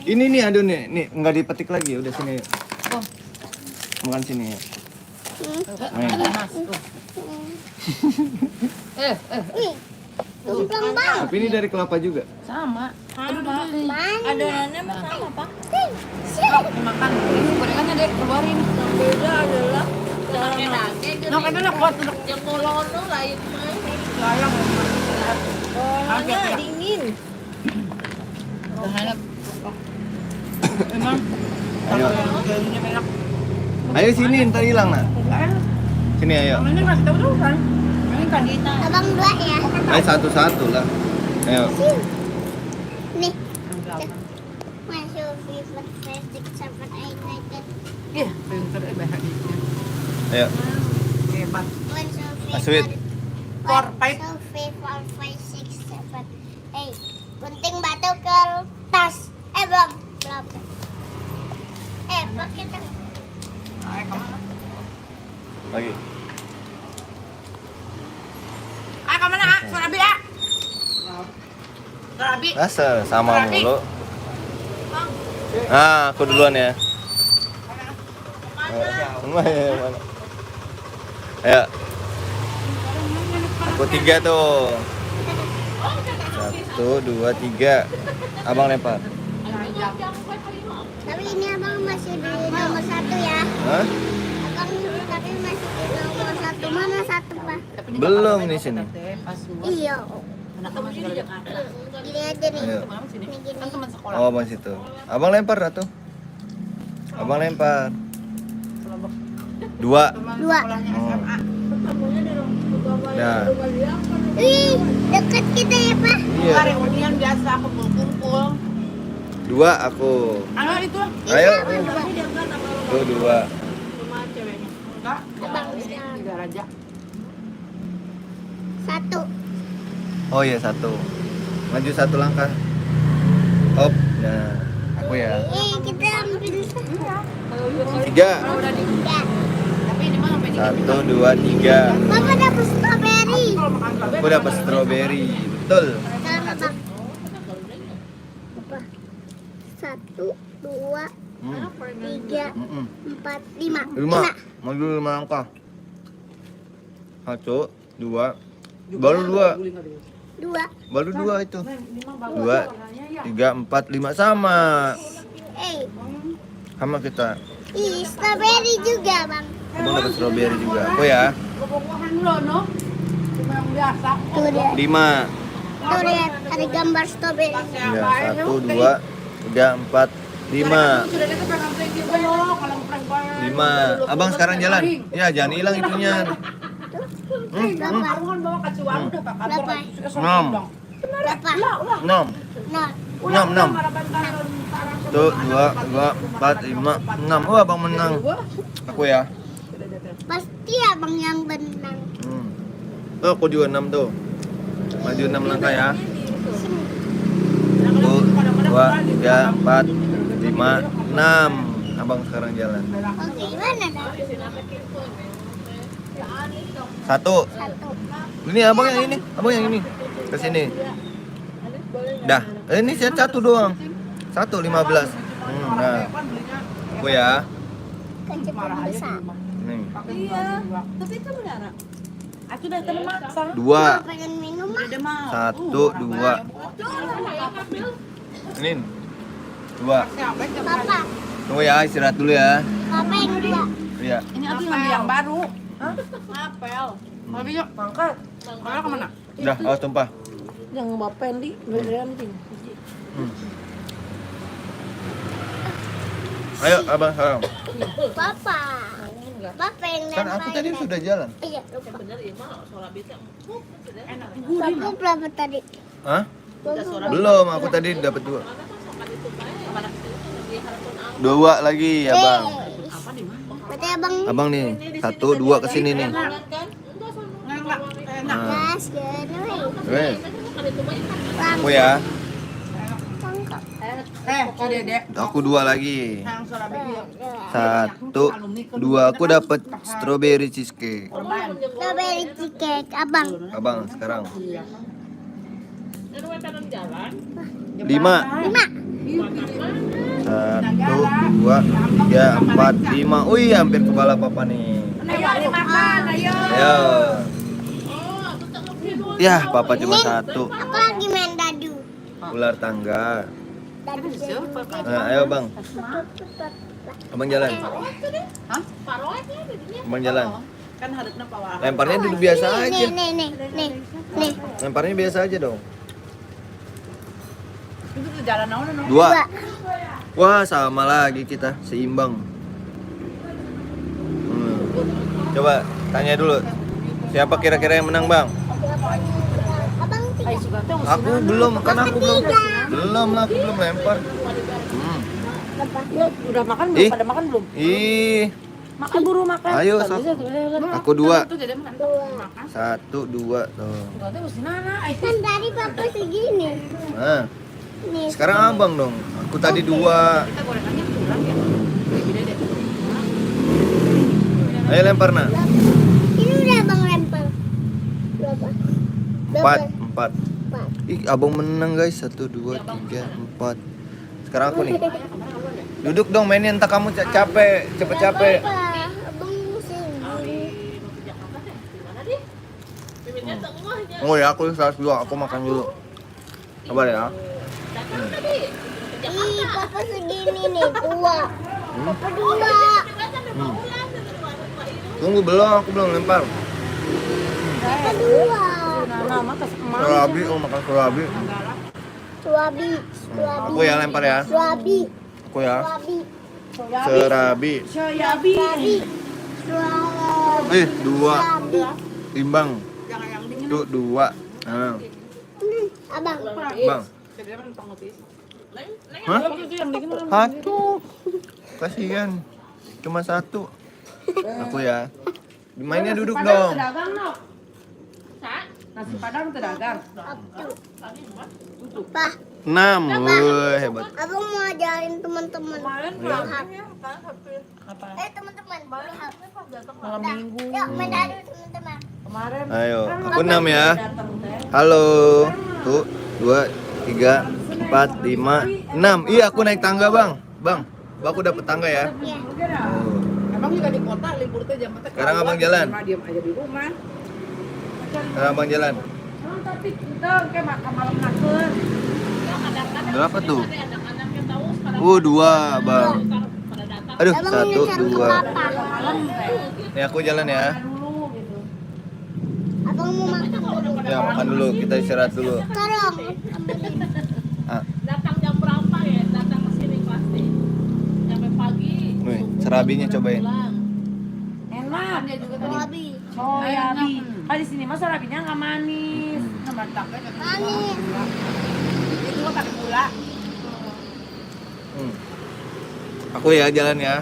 Ini nih aduh nih, nih nggak dipetik lagi, udah sini. Oh. Makan sini ya. Nih. Eh, eh, Ih, tumpeng bang. Tapi ini dari kelapa juga. Sama. Sama. Adonannya mah sama, Pak. Makan. Ini gorengannya deh, keluarin. Yang beda adalah Nah, kan udah kuat untuk yang kolono lain mah. layang. Kolonnya dingin. Enak. Emang Ayo. jadinya enak. Ayo sini, ntar hilang nah. Sini ayo. Ini kasih tahu dulu kan. Ini kan Abang dua ya. Ayo satu-satu lah. Ayo. Nih. One, two, three, four, five, six, seven, eight, nine, ten. Iya, pinter bahasa Inggrisnya. Ayo. Hebat. One, two, three, Ah, sweet. Four, four, five. Two, three, four, five, six, seven, eight. Gunting batu kertas. Eh belum, belum. Eh pakai tangan. Ayo kemana? Lagi. Ayo kemana? Ah? Surabi ah. Surabi. Masa sama mulu. Ah, aku duluan ya. Mana? Mana? Ayo. Aku tiga tuh. Satu, dua, tiga. Abang lempar. Tapi ini abang masih di nomor satu ya. Hah? Abang tapi masih di nomor satu. Mana satu pak? Belum nih sini. Iya. Ketemunya di Jakarta. Gini aja nih. Ayo. Nih gini. Kan teman sekolah. Oh, abang situ. Abang lempar dah tuh. Abang lempar. Dua. Teman Dua. sekolahnya SMA. Nah. Ih, deket kita ya pak. Iya. Reunian biasa kumpul-kumpul. Dua aku. Ayo itu. Ayo. Dua. Tuh dua. Enggak. Abang Tiga raja. satu. Oh iya satu. Maju satu langkah. Hop. Nah, aku ya. Ih, kita ambil satu. Tiga. Tiga. Tapi ini mah sampai tiga. Satu, dua, tiga. Papa dapat strawberry. Kalau makan strawberry. Aku dapat strawberry. Betul. Salam abang. Apa? Satu, dua, tiga, empat, lima. Lima. Maju lima langkah. Satu, dua. Baru dua. Dua. Baru dua itu. Dua, tiga, empat, lima sama. Eh, Sama kita. ih, strawberry juga bang. Abang dapat strawberry juga. Aku ya. Bobohan lo no. Cuma yang biasa. Tuh dia, Lima. tuh lihat ada gambar strawberry. Ya, satu, dua, tiga, empat, lima. Sudah itu pengen prank lo, kalau prank banget. Lima. Abang sekarang jalan. Ya, jangan hilang itunya. Berapa? Aku kan bawa ke Ciwaru udah Pak kantor. Berapa? Enam. Berapa? Enam. Nol. Enam, enam. Satu, dua, dua, empat, lima, enam. Oh, abang menang. Aku ya. Pasti abang yang menang. Tuh, aku juga enam tuh. Maju enam langkah ya. Satu, dua, tiga, empat, lima, enam. Abang sekarang jalan. Oke, gimana dah? Satu. Satu. Ini abang yang ini, abang yang ini. Ke sini. Dah. Ini satu doang. 1, 15. Nah. Aku ya. Kecepatan besar. Nih. Iya. Tapi itu benar. Aku udah termaksa. Dua. Pengen minum ah? Satu, dua. Ini. Dua. Papa, Tunggu ya, istirahat dulu ya. papa yang dua. Iya. Ini aku ngambil yang baru. Ngapel. Tapi yuk, mangkat. Kalau kemana? Udah, awas tumpah. Yang bapen di beneran ting. Ayo, abang sekarang. Papa. Papa yang Kan aku tadi sudah jalan. Iya, lupa. Bener ya mah surabi teh empuk. Enak. Papa berapa tadi? Hah? Belum, aku tadi dapat dua. Dua lagi, abang. Berarti abang Abang nih, satu, dua ke sini nih. Enggak, enak. Nah, gas gini. wes. Bang, Aku ya. tangkap. Eh, si Dede. Aku dua lagi. Yang surabi dia. Satu, dua. Aku dapat strawberry cheesecake. Strawberry cheesecake, abang. Abang sekarang. Kan wetanan jalan. Lima. Lima. 5. 2, 3, 4, 5. Wih, hampir kepala papa nih. Ayo makan, ayo. Ayo. Ya, papa cuma satu. Aku lagi main dadu. Ular tangga. Dadu. Nah, ayo bang. Abang jalan. Abang jalan. Lemparnya duduk biasa aja. Nih, nih, nih, nih. Lemparnya biasa aja dong. Itu tuh jalan naon naon. 2. Wah, sama lagi kita, seimbang. Coba tanya dulu. Siapa kira-kira yang menang, Bang? Abang 3. Aku belum, kan aku belum. Belum lah, aku belum lempar. Ya, udah makan belum? Ih. Pada makan belum? Ih, Makan buru makan. Ayo, Nggak sok. bisa, tuh, udah. Aku 2. Itu jadi makan. 1, 2 tuh. Kan tadi papa segini. Nah, Nih. sekarang abang dong. Aku tadi 2. Kita gorengannya kurang ya. Beda deh. Ayo lempar nah. Ini udah abang lempar. Berapa? 4, 4. 4. Ih, abang menang guys. 1, 2, 3, 4. Sekarang aku nih. Duduk dong mainnya, entar kamu capek, cepet capek. Abang segini. Oh ya, aku 102, aku makan dulu. Sabar ya. Ih, papa segini nih, 2. Papa 2. Tunggu belum, aku belum lempar. Papa 2. Nah, makan Serabi, oh makan serabi. Surabi, surabi. Aku ya lempar ya. Surabi, Aku ya. surabi, Serabi. Soyabi. surabi. Surabi. 2. Imbang. Tuh 2. Nah, Abang. Bang. Hah? 1. Kasihan. Cuma 1. Aku ya. Mainnya duduk dong. Dagang, Nok. Nasi padang terdagang. Pak, 6. Wah, hebat. abang mau ajarin teman-teman. Iya. Teman-teman, lihat. Malam minggu. Yuk, main dadu teman-teman. Kemarin Ayo, aku 6 ya. Halo. 1, 2, 3, 4, 5, 6. Iya, aku naik tangga, Bang. Bang, aku dapet tangga ya. Iya. Oh. Abang juga di kota libur tuh jam 4. Sekarang abang jalan. Diam aja di rumah. Sekarang abang jalan. Tapi kita kayak makan malam naker. Berapa tuh? 2, Bang. Aduh, Abang 1, nyasar ke 2. papa. Nih aku jalan ya. Dulu gitu. Abang mau makan dulu. Ya, makan dulu, kita istirahat dulu. Tolong ambilin. Ah, Datang jam berapa ya? Datang ke sini pasti. Sampai pagi. nih, serabinya cobain. Pulang. Enak. Dia juga tadi. Surabi. Soyabi. Kalau di sini mah serabinya nggak manis. Manis. Itu mah pakai gula. Aku ya jalan ya.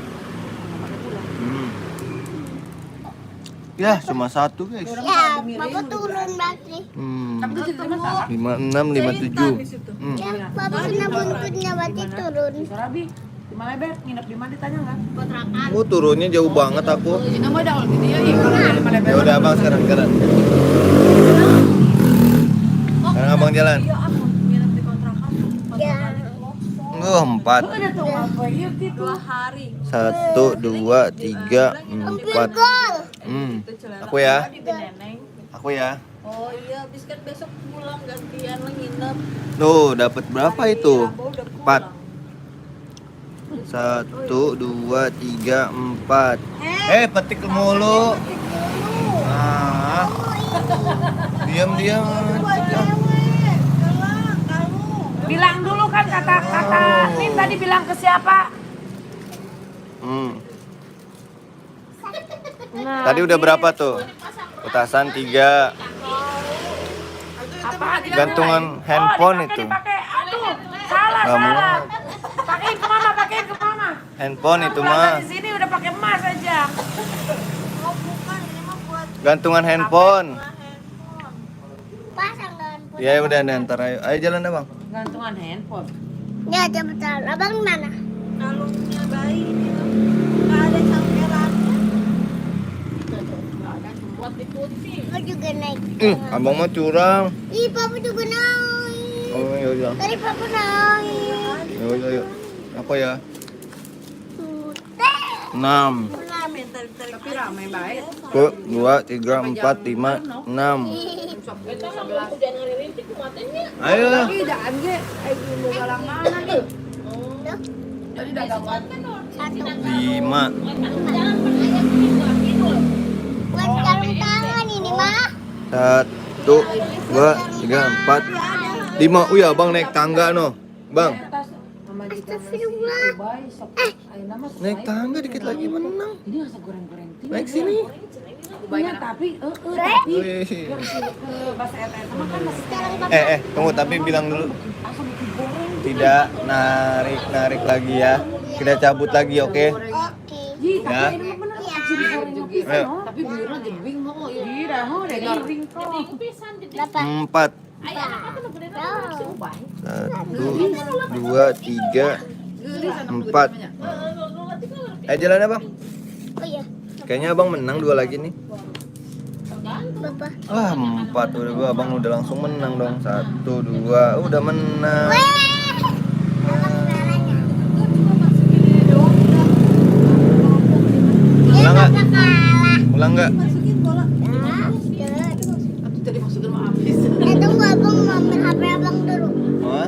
Ya, cuma 1 guys. Ya, papa turun berarti. 5, 6, 5, 7. Ya, papa kena buntutnya berarti turun. Serabi. Di mana Beb? Nginep di mana ditanya nggak? Oh, turunnya jauh banget aku. Ini mah dah gitu ya. Ih, kalau dari Malebel. Ya udah abang sekarang jalan. Sekarang abang jalan. Iya, aku nginep di kontrakan. Ya. Oh, 4. Udah tuh apa yuk gitu. 2 hari. 1, 2, 3, 4. Gol. Aku ya. Aku ya. Oh iya, habis kan besok pulang gantian lah nginep. Tuh, dapat berapa itu? 4. 1, 2, 3, 4. Petik mulu. Ah. Diam-diam. Bilang dulu kan kata-kata Nin tadi bilang ke siapa? Nah, Tadi udah berapa tuh? Petasan 3. Apa? Gantungan handphone dipakai, itu. Dipakai. Aduh, salah, Nggak salah. muat. Pakein ke mama, pakein ke mama. Handphone itu Pulang mah. dari sini udah pakai emas aja. Gantungan handphone. Pasang handphone. Ya udah ntar ayo. Ayo jalan dah, Bang. Gantungan handphone. Ya, cepetan. Abang mana? Kalungnya bayi itu nggak ada cangkerannya. Buat dikunci. Aku juga naik. Ih, abang mah curang. Ih, papa juga naik. Oh, ya udah. Tadi papa naik. Ya udah, yuk. Aku ya. 6. Tapi ramai baik. 1, 2, 3, 4, 5, 6. Eta mah belum hujan ngalilintik kumatenya. Ayo lah. Ih, daan ge, mau galang mana nih? Jadi dagangan. 5. Jalan pan aya kidul kidul. Buat sarung tangan ini mah. 1, 2, 3, 4, 5. Wih, abang naik tangga noh. Bang, Astagfirullah. naik tangga dikit lagi menang. Ini asa goreng-goreng tinggi. Naik sini. Iya, tapi tapi Wih. ke bahasa eta eta mah kan masih Sekarang papa. Tunggu, tapi bilang dulu. asa bikin goreng. Tidak narik-narik lagi ya. Kita cabut lagi, oke? Oke. Ih, tapi Ya. ini mah bener jadi goreng pisan Ayo. oh. Tapi bibirnya jebing mau ya. Ih, dah oh, dari ring kok. Pisan jadi Berapa? 4. aya anak apa nu gede si Ubay. 1, 2, 3, 4. Jalan abang. Oh iya. Kayaknya abang menang 2 lagi nih. Bapak. Wah, 4 udah gua abang udah langsung menang dong. 1, 2, udah menang. Abang juaranya. Ulang nggak? Papa kalah. Ulang nggak? Atau tadi masukin mau habis. Eh tunggu, abang mau ambil HP abang dulu. Wah,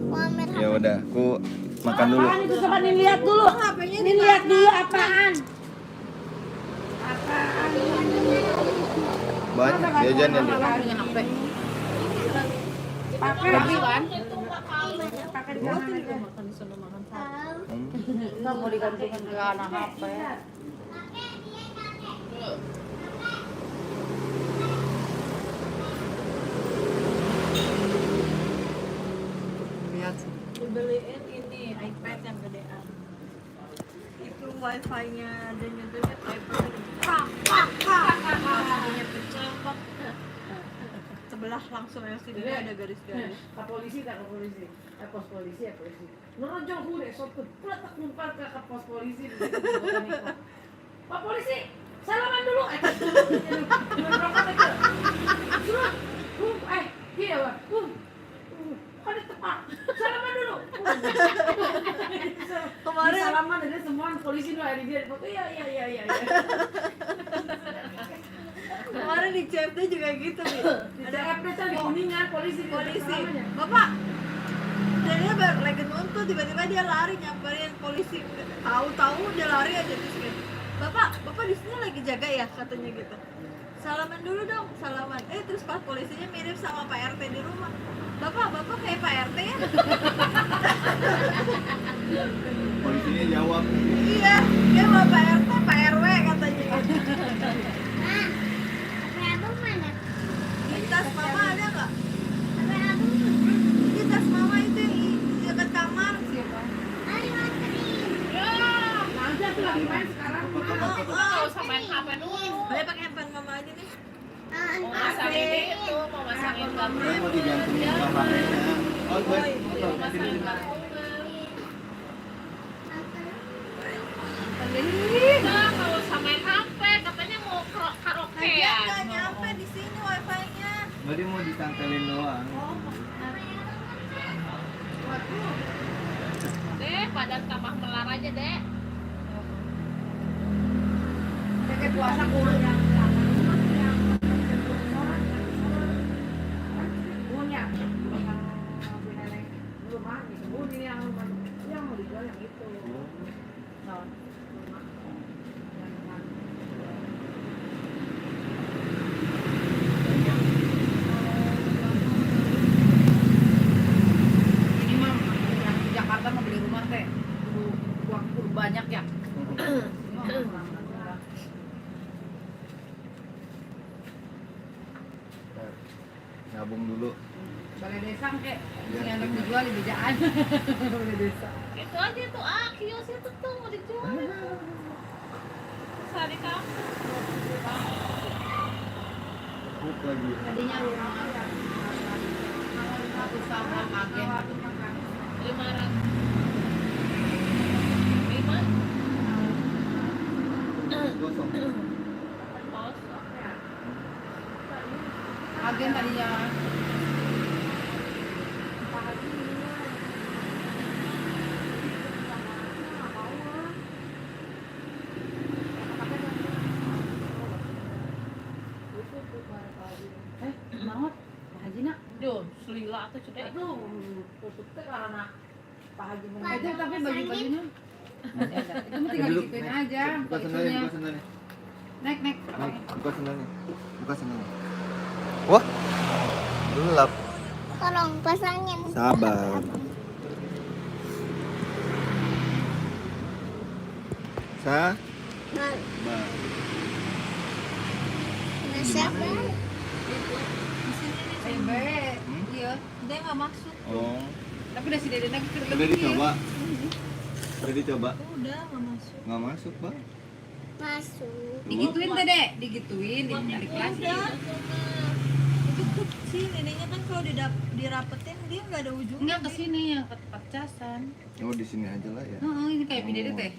Mau ambil HP. ya udah, aku makan dulu. Apaan itu coba nih lihat dulu. Nih lihat dulu apaan. Banyak jajan ya dia. Dengan HP. Pakai kan? Pakai di kanan aja. Enggak mau digantikan ke anak HP. Lihat sih. Dibeliin ini iPad yang gedean. Itu wifi-nya dan nyentuhnya iPad pak pak pak lampunya pecah pak, sebelah langsung yang sini ada garis-garis. Ke polisi tak ke polisi. Pos polisi ya polisi. Nerojong hure sopir pletek ngumpal ke pos polisi. Pak polisi, salaman dulu. Surut. Iya, Pak. Kok ditepak? Salaman dulu. Kemarin salaman ada semua polisi nu ada dia. Iya. Kemarin di CFD juga gitu nih. Di CFD tuh di Kuningan polisi Polisi, bapak, dan dia baru lagi nonton, tiba-tiba dia lari nyamperin polisi, tahu-tahu dia lari aja terus kayak, bapak, bapak di sini lagi jaga ya katanya gitu. Salaman dulu dong, salaman. Terus pas polisinya mirip sama Pak RT di rumah. Bapak, bapak kayak Pak RT ya? Polisinya jawab. Iya, dia sama Pak RT, Pak RW katanya gitu. Ma, HP abang mana? Di tas mama ada nggak? HP abang mana? Di tas mama itu yang di dekat kamar. Ayo anterin. Nanti aku lagi main sekarang. Enggak usah main HP dulu. Boleh pakai handphone mama aja nih. Mau masangin itu, mau masangin gambar. Mau digantungin ke HP-nya. Oh, gue. Mau masangin kartuner. Enggak, kalau usah main HP, katanya mau karaokean. Lagian nggak nyampe di sini wifi-nya. Berarti mau ditempelin doang. Deh, padan tambah melar aja, Dek. Kayak puasa kurang. Punya. Rumah gitu. Ini yang mau dijual yang itu. Ini mah yang di Jakarta mau beli rumah teh kudu uang kudu banyak ya. Ini mah kurang. Nabung dulu. Balai desa kek, yang anak dijual di bejaan. Balai desa. Itu aja tuh, kios itu tuh mau dijual itu. Usaha di kampus. Hook lagi. Tadinya rumah usaha agen. 500. 5 Kosong. kosong. Agen tadinya. Kumaha tuh sudah. Aduh, tutup teh karena Pak Haji Itu tapi baju-bajunya. Itu mah tinggal digituin aja. Buka sendalnya, buka sendalnya. Naik, naik. Naik, buka sendalnya. Buka sendalnya. Wah. Gelap. Tolong pasangin. Sabar. Sa. Nah, Ba. siapa? Di sini nih. Iya. Dia nggak masuk. Oh. Tapi udah si Dede lagi ke Udah dicoba. Udah dicoba. Udah nggak masuk. Nggak masuk, Bang. Masuk. Digituin Dede, digituin, ditarik lagi. Udah. Itu kecil neneknya kan kalau dirapetin dia nggak ada ujungnya. Enggak ke sini yang ke tempat casan. Oh, di sini aja lah ya. Heeh, ini kayak bidede teh.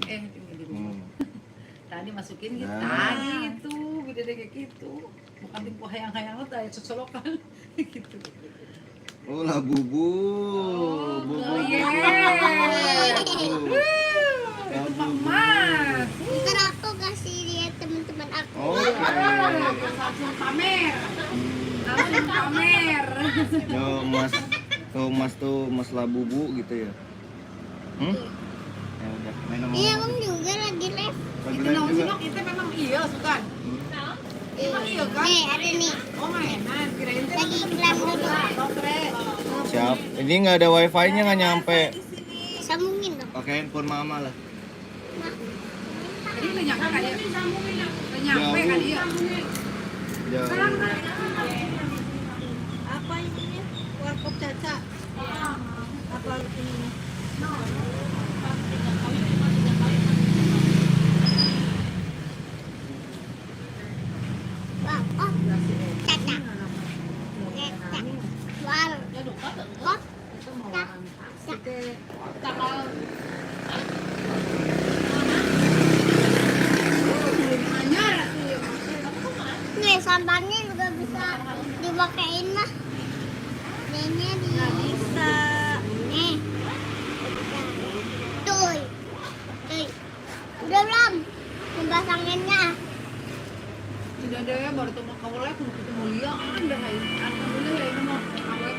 Tadi masukin gitu. Nah. Tadi itu bidede kayak gitu. Bukan tipe hayang-hayang lo tadi cocolokan gitu. Oh, lah bubu. Bubu. Oh, yeah. Itu emas. Ntar aku kasih lihat teman-teman aku. Oke. Langsung pamer. Langsung pamer. Yo, emas. Tuh, emas tuh, emas labubu gitu ya. Hmm? Ya udah, main sama Iya, mama. Bang juga lagi live. Lagi Itu live naon juga. sih, Nok? Itu memang iya, sukan. Emang iya kan? Nih, ada nih. Oh, mainan. Kirain teh Lagi iklan dulu. Siap. Ini nggak ada wifi-nya, nggak nyampe. Di sini. Sambungin dong. Pakai handphone mama lah. Jadi udah nyampe kan dia? Udah nyampe kan dia? Jauh. Apa ininya? Warkop Caca. Apa ininya? Wah, oh. Caca. Caca. Wal. Kok? Caca. Nih, sampannya juga bisa dipakein mah. Nih, di Bisa. Nih. Tuh. Tuh. Udah belum? Pembasanginnya. Sudah deh, baru tuh mau kau live, mau ketemu lian dah ini. Alhamdulillah ya ini mau awet.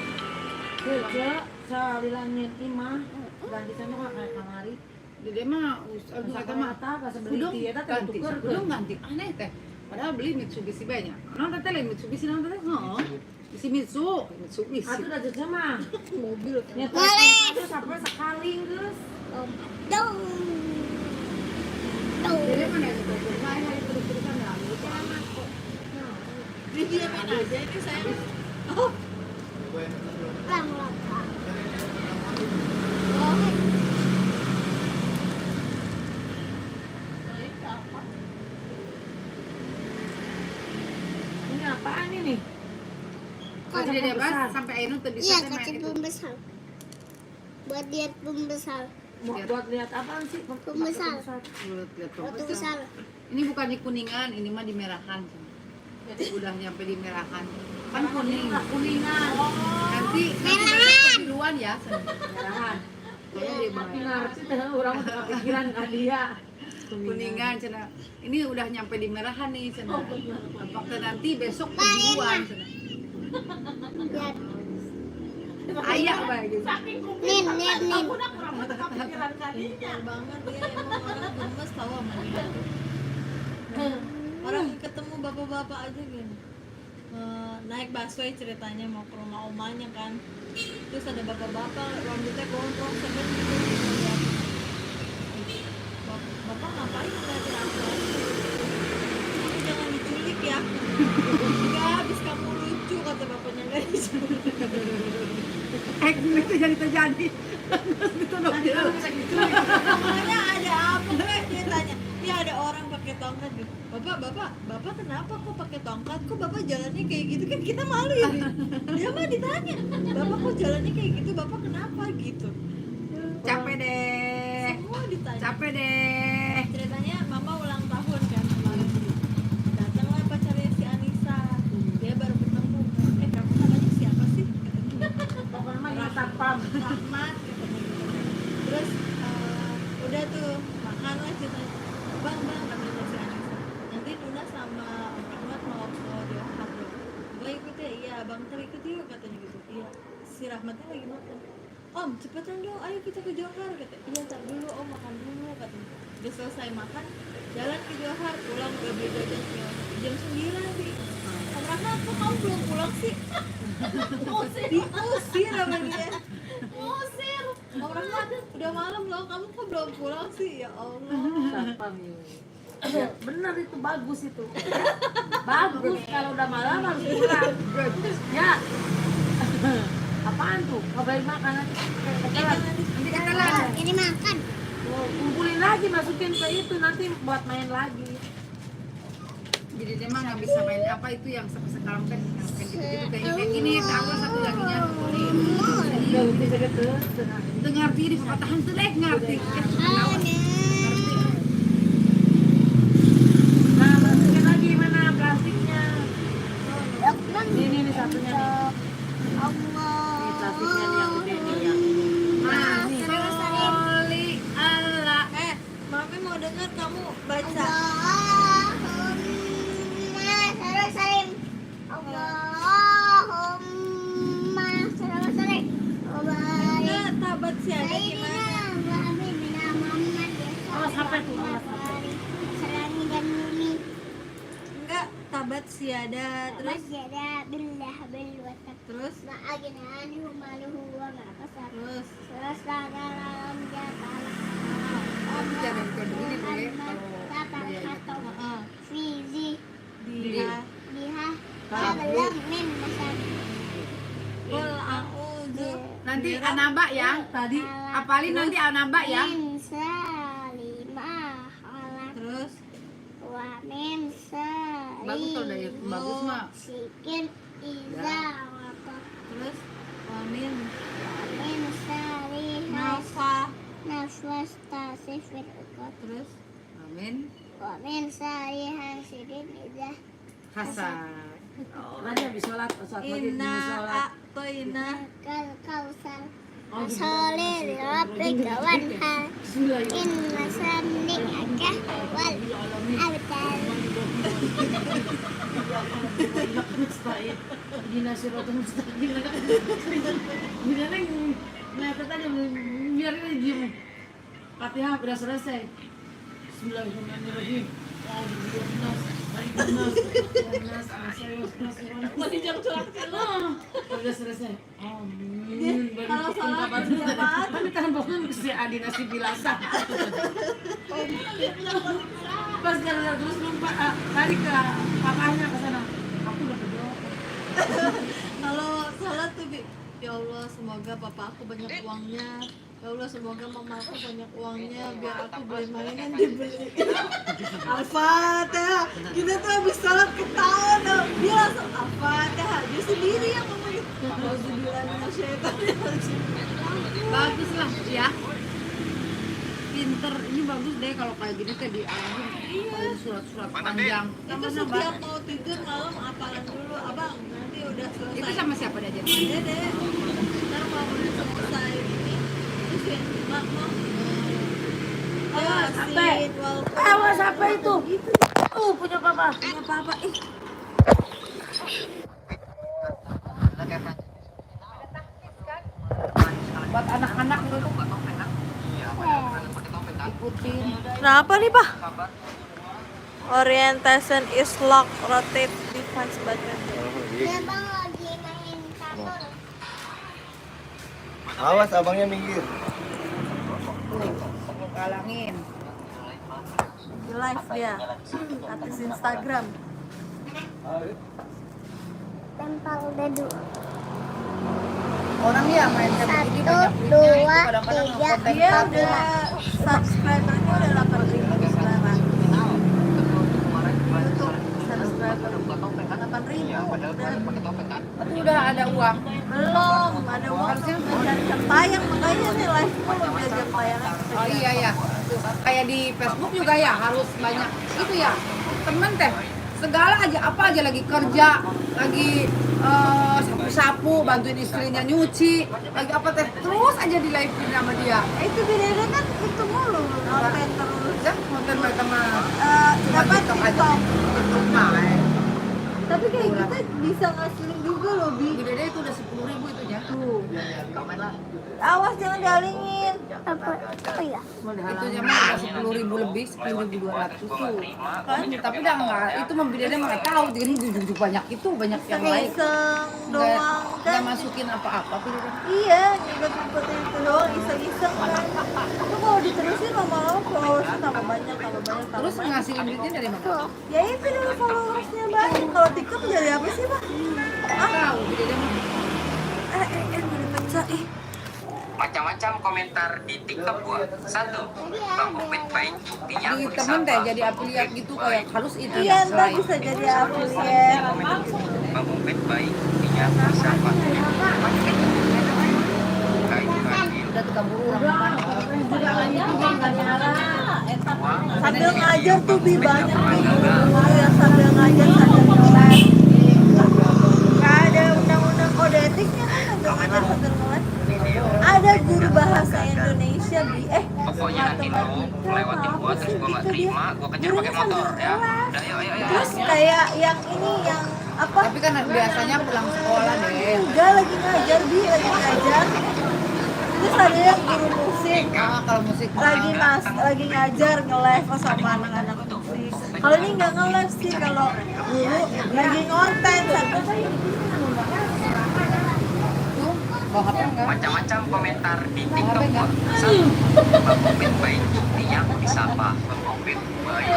Kerja salilangin imah ganti sana kok kayak kamari. Jadi mah, aduh kata mah, Kudung kudung eta teh ganti, tuker. kudung ganti aneh teh. Padahal beli Mitsubishi banyak. Non teh lain Mitsubishi non teh, heeh. Isi Mitsubishi. Atuh da jejak mah. Mobil. Boleh. Terus sampai sekali geus. Dong. Tuh. Jadi mana itu terus ini terus-terusan nggak lupa. Didiamin aja ini sayang. Oh, Lang, lang, lang. Ini apaan ini? Kalau dia bahas sampai akhirnya tuh bisa Iya, teh main kaca itu. pembesar. Buat lihat pembesar. Mau buat lihat apaan sih? Pembesar. Lihat, lihat tuh. Waktu besar. Ini bukan di kuningan, ini mah di merahan. Udah nyampe di merahan. Kan kuning. Kuningan. Nanti nanti besok kebiruan ya. Merahan. Kayaknya dia Tapi bahaya. ngerti teh urang mah kepikiran ka dia. Kuningan cina. Ini udah nyampe di merahan nih cina. Apakah nanti besok kebiruan cina. Lihat. Ayah bae gitu. Nin, nin, nin. kepikiran kalinya. Banget dia emang orang gemes tahu sama dia. Orang ketemu bapak-bapak aja gini. Naik busway ceritanya mau ke rumah omanya kan. Terus ada bapak-bapak rambutnya gondrong sebel gitu. Bapak ngapain ngeliatin aku? Kamu jangan diculik ya. Enggak, habis kamu lucu kata bapaknya, enggak diculik. Itu jadi terjadi. Itu dong. Pokoknya ada apa dia tanya. Ya ada orang pakai tongkat gitu. Bapak, bapak, bapak kenapa kok pakai tongkat? Kok bapak jalannya kayak gitu? Kan kita malu ya. Bi. Dia mah ditanya, bapak kok jalannya kayak gitu? Bapak kenapa gitu? Capek deh. Semua ditanya. Capek deh. Ceritanya mama ulang tahun kan kemarin. Datanglah pacarnya si Anissa. Dia baru ketemu. Kamu namanya siapa sih? Katanya. Pokoknya mah ini satpam. Rahmat katanya gitu kan. Terus udah tuh makan lah ceritanya. Bang, bang, katanya si Anissa. Nanti Nuna sama Om Rahmat mau ke Johor. Bang ikut ya? Iya, Bang ntar ikut yuk katanya gitu. Iya. si Rahmatnya lagi makan. Om, cepetan dong, ayo kita ke Johar kata. Iya, tar dulu Om, makan dulu katanya. Udah selesai makan, jalan ke Johar, pulang udah beli jajan segala macam. Jam 9 sih. Om Rahmat, kok kamu belum pulang sih? Diusir sama dia. Ngusir. Om Rahmat, udah malam loh, kamu kok belum pulang sih? Ya Allah. Satpam ini. Ya, bener itu bagus itu. Bagus kalau udah malam harus pulang. Ya. Apaan tuh? Ngapain makan nanti ketelan. Nanti ketelan. Ini makan. Oh, kumpulin lagi masukin ke itu nanti buat main lagi. Jadi dia mah nggak bisa main apa itu yang sampai sekarang teh yang kayak gitu-gitu kayak gini, tahu satu laginya kumpulin. Itu ngerti di pepatahan tuh deh ngerti. Ngerti. Nah, masukin lagi mana plastiknya? Ini nih satunya nih. Ini plastiknya nih yang gede nih yang ini. Nah, soli ala Mami mau dengar kamu baca. Allahumma sholli salim. Allahumma sholli salim. Enggak, tabat siada gimana? Awas HP tuh, awas HP. Selami dan bumi. Enggak, tabat siada terus Masjada billah bil watak. terus Ma'agna maluhu wa ma kasab. terus Terus dalam jatah. Tapi jangan kayak begini deh kalau dia Atau Heeh. fizi Dia biha hablam min masad. Qul a'udzu nanti anaba ya Tadi apalin nanti anaba ya. Min salima khalaq terus wa min sari Bagus kalau dari bagus mah. sikin iza waqa terus wa min wa min sari nafa nafas tasifir uqad terus Amin. wa min sari hasidin iza Hasan. tadi habis sholat, sholat maghrib, inna sholat. a'toina kal kausar Sholli li rabbika wanhar inna sani'aka wal abtar. Dina siratal mustaqim. Dina neng ngeliat tadi biarin aja diem. Fatihah udah selesai. Bismillahirrahmanirrahim. Udah selesai. Amin. Kalau salah berjamaah Kami tahan bangun si Adi nasi bilasa. Pas gara terus lupa lari ke papahnya ke sana. Aku udah berdoa. Kalau sholat tuh Bi, ya Allah semoga papa aku banyak uangnya, ya Allah semoga mama aku banyak uangnya biar aku beli mainan dibeli. Al-Fatihah, kita tuh habis sholat ketawa tau. Dia langsung Al-Fatihah, dia sendiri yang ngomong gitu. Auzubillahiminasyaitonirrajim. Bagus lah ya. Pinter, ini bagus deh kalau kayak gini teh diarahin. Iya. Surat-surat panjang. Itu setiap mau tidur malam apalan dulu, abang nanti udah selesai. Itu sama siapa diajarin? Dede, ntar mau udah selesai ini, terus ya, mak mau. Awas, HP. Yasin, wal Awas apa itu? Punya papa. Punya papa, ih. Buat anak-anak dulu. Ikutin. Kenapa nih, Pak? Orientation is lock, rotate device button. Ya bang lagi main catur. Awas abangnya minggir. Tuh, kalangin. Di live dia, artis Instagram. Tempel dadu. Orang ya main kayak begini Satu, banyak duitnya itu dua, kadang-kadang tiga, ngekonten Dia empat, udah subscribernya udah 8.000 sekarang. YouTube subscriber 8.000 udah. Tapi udah ada uang. Belum ada uang tuh cari jam tayang, makanya nih live mulu biar jam tayangan. Oh iya ya. Kayak di Facebook juga ya harus banyak itu ya. Temen teh segala aja apa aja lagi kerja, lagi sapu-sapu, bantuin istrinya nyuci, lagi apa teh terus aja di live sama dia. Itu bedanya kan itu mulu konten terus. Ya, konten mereka mah Dapat TikTok aja. TikTok. TikTok mah. Tapi kayak kita bisa ngasilin juga loh, Bi. Bi Dede itu udah 10.000 itu ya. Tuh. Awas jangan dialingin. Apa? Oh iya. Itu mah udah 10.000 lebih, 10.200 tuh. Kan, tapi udah nggak, itu mah Bi Dede mah nggak tahu. Jadi jujuk banyak itu, banyak yang lain. Iseng-iseng doang Nggak kan. masukin apa-apa Bi Dede. Iya, nyebut-nyebutin itu doang, iseng-iseng kan. Itu kalau diterusin lama-lama followersnya tambah banyak, tambah banyak, tambah Terus banyak. ngasilin duitnya dari mana? Ya itu dari followersnya banyak. Kalau TikTok dari apa sih, Pak? Nggak tahu Bi Dede mah. Udah pecah, ih. Macam-macam komentar di TikTok gua. Satu, Bang Opet baik, buktinya Di aku temen disapa. teh jadi afiliat gitu kayak harus itu Iya, ya ntar selain. bisa jadi afiliat. Bang Opet baik, buktinya aku disapa. Baik, baik. Udah tukang buru orang Sambil ngajar tuh, Bi, banyak Bi guru-guru yang sambil ngajar sambil ngeles. Nggak ada undang-undang kode etiknya kan sambil ngajar sambil ngeles. Ada guru bahasa Indonesia, Bi. Pokoknya nanti lu matematika lewatin apa gua terus sih gua nggak gitu dia. terima, gua kejar Gurunya pakai motor sambil ya. ngeles. Udah, ayo, ayo, ayo. Terus kayak yang ini yang apa? Tapi kan biasanya pulang sekolah deh. Enggak, lagi ngajar, Bi, lagi ngajar. Terus ada yang guru musik Ah, kalau musik lagi mas lagi ngajar nge-live sama anak-anak musik. Kalau ini nggak nge-live sih, kalau guru lagi ngonten sambil tuh bawa HP enggak? Macam-macam komentar di TikTok gua. Satu, Bang Opet baik, buktinya aku disapa. Bang Opet baik.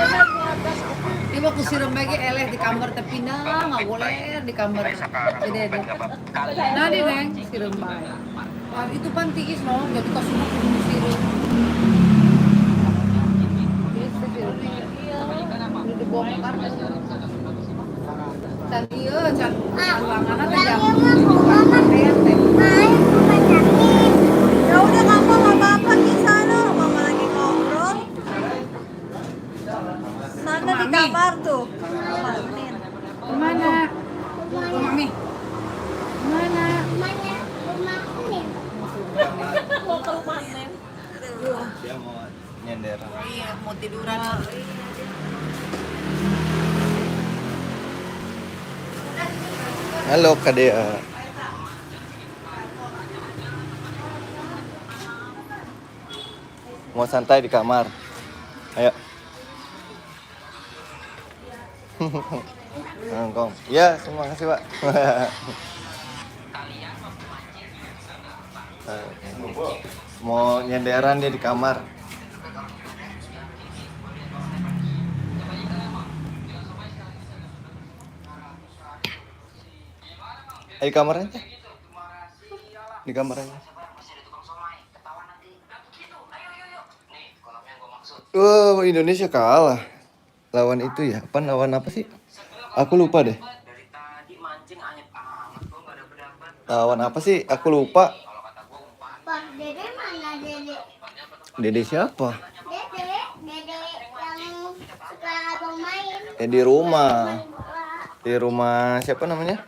Ini waktu si rembege eleh di kamar teh pindah nggak boleh di kamar. Sekarang Jadi Bang Opet nggak bakal. Nah, di neng si rembay. Wah, itu pan tiis no, jadi kok semua kudu sirup. Tiis teh sirup. Udah dibongkar. Can ieu can ruanganna teh jam pakaian teh. Main rumah sakit. Ya udah kamu nggak apa-apa di sana, mama lagi ngobrol. Sana di Mami. kamar tuh. Mami. Kemana? Ke mami. Kemana? Rumahnya rumah ini. Mau ke rumah Nen. Dia mau nyender. Iya, mau tiduran. Halo Kak Dea. Mau santai di kamar. Ayo. Nongkrong. Ya, terima kasih, Pak. Mau nyenderan dia di kamar. Di kamar aja. Di kamar aja. Wah, Indonesia kalah. Lawan itu ya. Apa lawan apa sih? Aku lupa deh. Dari tadi mancing anyep amat gua nggak dapet dapet. Lawan apa sih? Aku lupa. Kalau kata gua umpan. Pak Dede mana Dede? Dede siapa? Dede, Dede yang suka abang main. Di rumah. Main bola. Di rumah siapa namanya?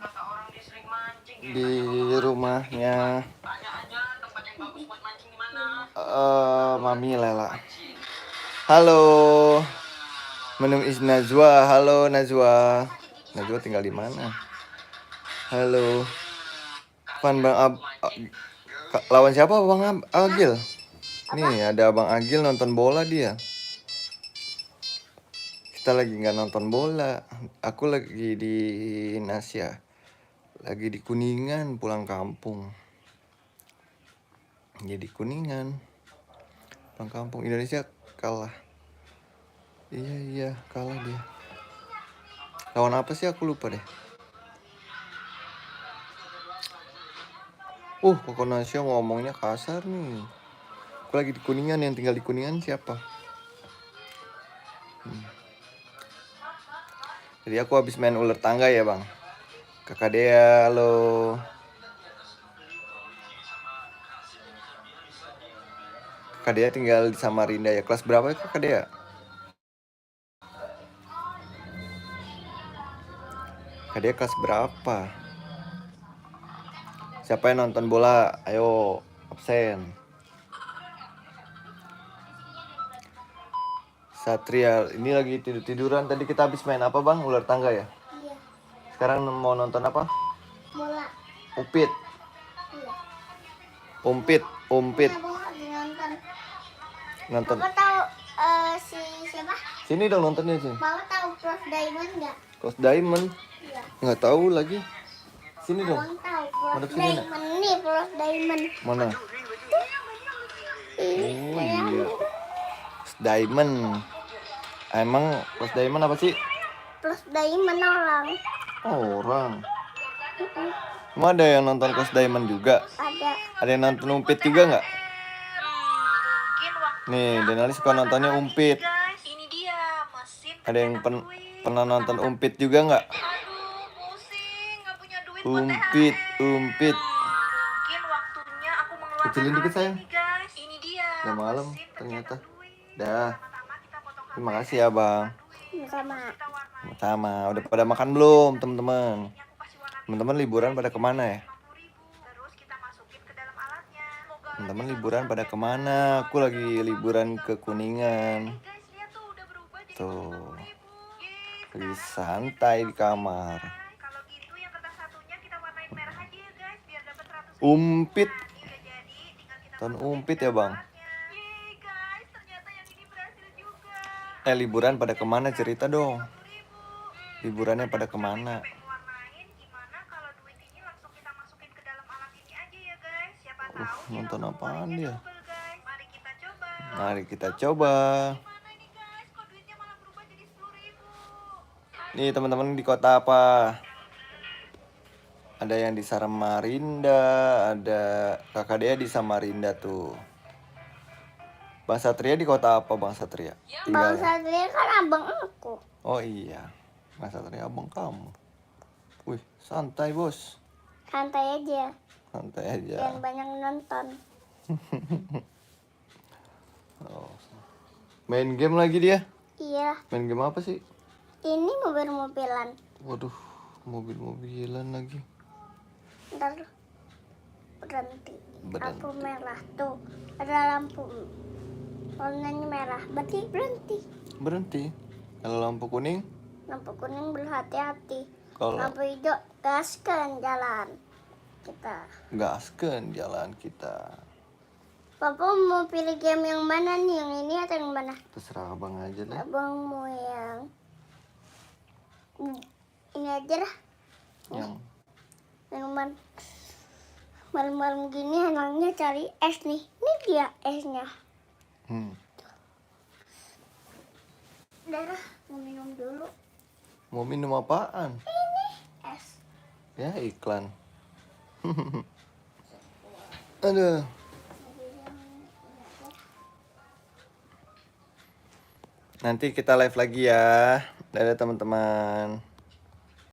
Di rumahnya Mami Lela. Halo. Menum is Nazwa. Halo Nazwa. Nazwa tinggal di mana? Halo. Pan Bang Ab lawan siapa Bang Agil? Nih ada Bang Agil nonton bola dia. Kita lagi nggak nonton bola. Aku lagi di Nasya. Lagi di Kuningan pulang kampung. Jadi Kuningan. Pulang kampung. Indonesia kalah. Iya iya kalah dia. Lawan apa sih aku lupa deh. Koko Nasya ngomongnya kasar nih. Aku lagi di Kuningan, yang tinggal di Kuningan siapa? Jadi aku habis main ular tangga ya bang. Kakak Dea, halo. Kakak Dea tinggal di Samarinda ya. Kelas berapa ya Kakak Dea? Kakak Dea kelas berapa? Siapa yang nonton bola? Ayo absen. Satria, ini lagi tidur-tiduran. Tadi kita habis main apa bang? Ular tangga ya? Iya. Sekarang mau nonton apa? Bola. Upit. Iya. Umpit, umpit. Abang lagi nonton. Nonton. Bapak tahu si siapa? Sini dong nontonnya sini. Bapak tahu Prof Diamond nggak? Coach Diamond. Iya. Nggak tahu lagi. Sini dong. Abang tahu Prof Madep sini, Nak. Diamond nih, Prof Diamond. Mana? Ih, Oh iya. Coach Diamond. Emang Coach Diamond apa sih? Prof Diamond orang. Oh, orang. Emang ada yang nonton Coach Diamond juga? Ada. Ada yang nonton Umpit juga nggak? Nih, Denali suka nontonnya Umpit. Ini dia mesin Ada yang pernah nonton Umpit juga nggak? Aduh, pusing, nggak punya duit buat Umpit, Umpit. Mungkin waktunya aku mengeluarkan Kecilin dikit, alat sayang. ini, guys. Ini dia. Udah malam mesin ternyata. pencetak duit. Dah. Pertama-tama kita potong Terima kasih ya, Bang. Sama. Sama. Udah pada makan belum, teman-teman? aku kasih warna Teman-teman liburan pada kemana ya? 50.000. Terus kita masukin ke dalam alatnya. Semoga Teman-teman liburan pada kemana? Aku lagi liburan ke Kuningan. guys lihat tuh udah berubah jadi Tuh. 50.000. Yeay, Lagi santai di kamar. kalau gitu yang kertas satunya kita warnain merah aja ya guys biar dapat 100. Umpit. Ini udah jadi, tinggal kita Nonton Umpit ya, Bang? Yeay guys, ternyata yang ini berhasil juga. Liburan pada kemana? Cerita dong. Liburannya pada kemana? Warnain gimana kalau duit ini langsung kita masukin ke dalam alat ini aja ya guys. Siapa tahu Nonton apaan dia? double guys. Mari kita coba. Mari kita coba. Mana ini guys, kok duitnya malah berubah jadi 10.000? Nih teman-teman di kota apa? Ada yang di Samarinda, ada Kakak Dea di Samarinda tuh. Bang Satria di kota apa Bang Satria? Bang Tinggalnya. Satria kan abang aku. Oh iya, Bang Satria abang kamu. Wih, santai bos. Santai aja. Santai aja. Jangan banyak nonton. Oh. Main game lagi dia? Iya. Main game apa sih? Ini mobil-mobilan. Waduh, mobil-mobilan lagi. Ntar berhenti. Berhenti. Lampu merah tuh. Ada lampu warnanya merah. Berarti berhenti. Berhenti. Kalau lampu kuning, Lampu kuning berhati-hati. kalau Lampu hijau gaskan jalan kita. gaskeun jalan kita. Papa mau pilih game yang mana nih? Yang ini atau yang mana? Terserah abang aja deh. Abang mau yang ini aja lah. Yang Minuman malam-malam gini enaknya cari es nih. Ini dia esnya. Udah lah, mau minum dulu. Mau minum apaan? Es. Ya iklan. Aduh. Nanti kita live lagi ya. Dadah teman-teman.